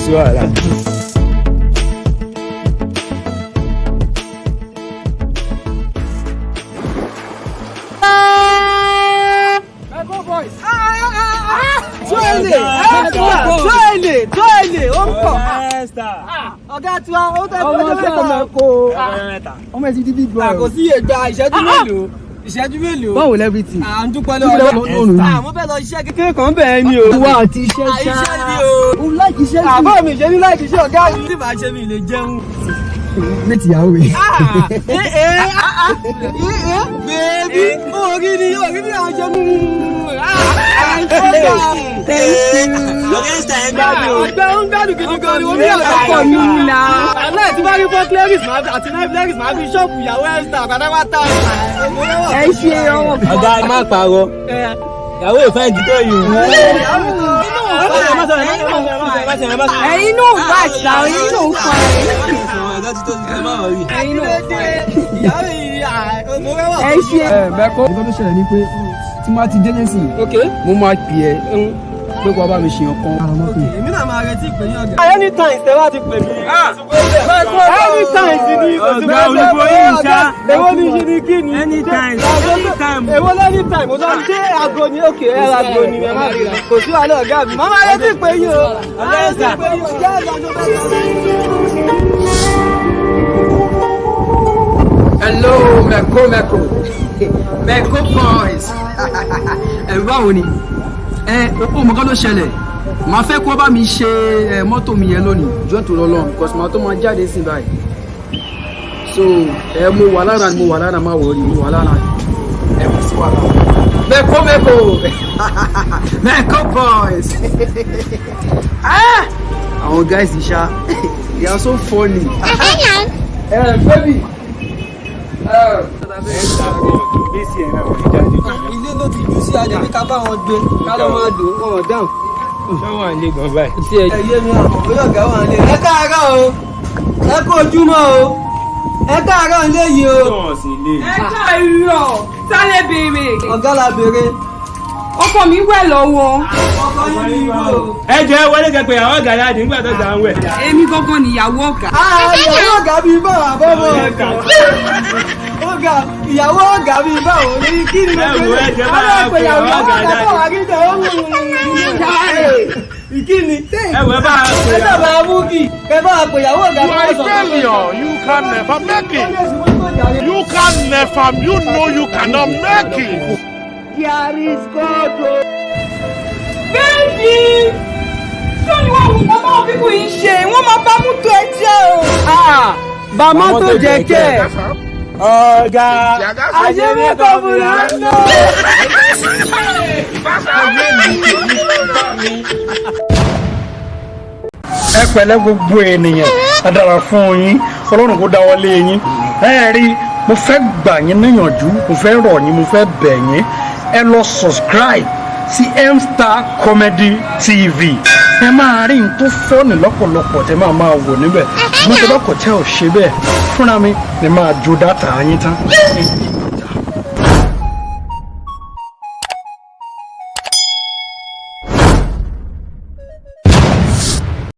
Sí wàhálà. Tóèlè tóèlè tóèlè ó ń pọ̀. Ọ̀gá tiwa ó tẹ́ Ọmọ ọjọ́ mẹ́ta. mẹ́ta kó ọmọ ẹ ti di big boy. Kò sí ìgbà ìṣẹ́jú mélòó, ìṣẹ́jú mélòó. Báwo lẹ́fìtì? À ń dúpẹ́ lọ́wọ́ Lọ́wọ́. Mo fẹ́ lọ ṣiṣẹ́ kékeré kan bẹ́ẹ̀ ni o. Wá àti iṣẹ́ ṣá. Iṣẹ́ ni o. O like iṣẹ́ jù. Àbọ̀ mi ṣe ní láìkí iṣẹ́ ọ̀gá mi. Tí màá ṣe mi lè jẹun. Méjì ìyàwó rẹ̀. Bèbí orí ni orí bí àwọn ṣe mú. Ọgbẹ́ ń gbádùn gidi gan ni omi àkọ́kọ́ mi nà. Àná ẹ̀ tí bá rí four clerics àti nine clerics máa fi ṣọ́ọ̀bù ìyàwó Esther pátápátá. Ẹ ṣe ọmọ. Ọ̀gá, má parọ́, ìyàwó ìfẹ́ ìdílé yìí. Ẹ̀yin náà bá ṣá, ẹ̀yin náà fà. Ẹ̀yin náà fà. Ìyàwó yìí, mo fẹ́ wà. Ẹ ṣe. Ẹ mẹ́kọ́. Nǹkan tó ṣẹlẹ̀ ni pé tí máa ti délé sí i, mo máa pè ẹ́ pé kó wá bá mi ṣe nǹkan. Èmi náà máa retí ìpè yín, ọ̀gá. Anytime tẹ bá ti pè mí. Anytime sì ni kò sí. Ọ̀gá, olùkọ́ yìí ṣá. Èwo ni ṣe ni kí ni? Anytime, anytime. Èwo lẹ́nìtime? Mo sọ ṣé aago ni òkè ẹ aago ni ẹ má rí ra. Kò sí wàhálà, ọ̀gá mi. Màá máa retí ìpè yín o. Màá retí ìpè yín o. Jẹ́ ìlànà bẹ́ẹ̀. Hello, Meko Meko Meko boys. Ẹ báwo ni? Ẹ ó mọ kán ló ṣẹlẹ̀, màá fẹ́ kó bá mi ṣe ẹ mọ́tò mi yẹn lónìí jọ́ tó lọ́lọ́, because màá tó máa jáde sí báyìí. So ẹ mo wà lára, mo wà lára, má worry, mo wà lára ẹ, kò sí wàhálà. Meko Meko Meko boys. Ah! Àwọn guys ṣá, they are so funny. Ẹ baby. Ilé ló ti jù sí adé ní ká bá wọn gbé ká ló máa lò ó wọn dáhùn. Ṣé wọ́n lè gan báyìí? Ẹ yé mi, àmọ́ bóyá ọ̀gá wà nílé. Ẹ káàárọ̀ o, ẹ kú ojúmọ́ o, ẹ káàárọ̀ nílé yìí o. Ṣé wọ́n sì lè? Ẹ káàárọ̀, sálẹ̀ béèrè. Ọ̀gá la béèrè. Ọkọ mi wẹ̀ lọ́wọ́. Ọkọ yín ní ibò. Ẹ jẹ́ wọlé kẹpẹ́ àwọn ọ̀gá láti nígbà tó gbà ń wẹ̀. Èmi gangan nìyàwó ọ̀gá. Ìyàwó ọ̀gá bíi báwo àbọ̀bọ̀ ọ̀gá? Ìyàwó ọ̀gá bíi báwo ní kí ni? Ẹ wo, ẹ jẹ́ bá a pè ìyàwó àwọn ọ̀gá ọ̀gá jáde. bọ̀ wá kí tẹ̀ ó mú ìkíni. Ẹ wọ ẹ bá a pè Ẹ sábà mú kí ẹ bá a pè ìyàwó ọ̀gá. You are a failure. You can never make it. You can never, you know you cannot make it. Baby! Ṣé ni wọ́n wù kọ́ báwọn people yìí ṣe? Wọ́n máa bá mọ́tò ẹ jẹ́ o. Bá mọ́tò jẹ́ kẹ́. Ọ̀gá. Ayé mi kò múra lọ. Ẹ pẹ̀lẹ́ gbogbo ènìyàn, a dára fún yín, Ọlọ́run kó dáwọ́ lé yín. Ẹ rí, mo fẹ́ gbà yín níyànjú, mo fẹ́ rọ̀ yín, mo fẹ́ bẹ̀ yín, ẹ lọ subscribe sí mstar Comedy TV. Ẹ máa rí n tó funny lọ́pọ̀lọpọ̀ tẹ máa máa wò níbẹ̀. Mo tẹ bá kọ̀ tẹ́ ò ṣe bẹ́ẹ̀ fúnra mi ni máa jó data yín tán.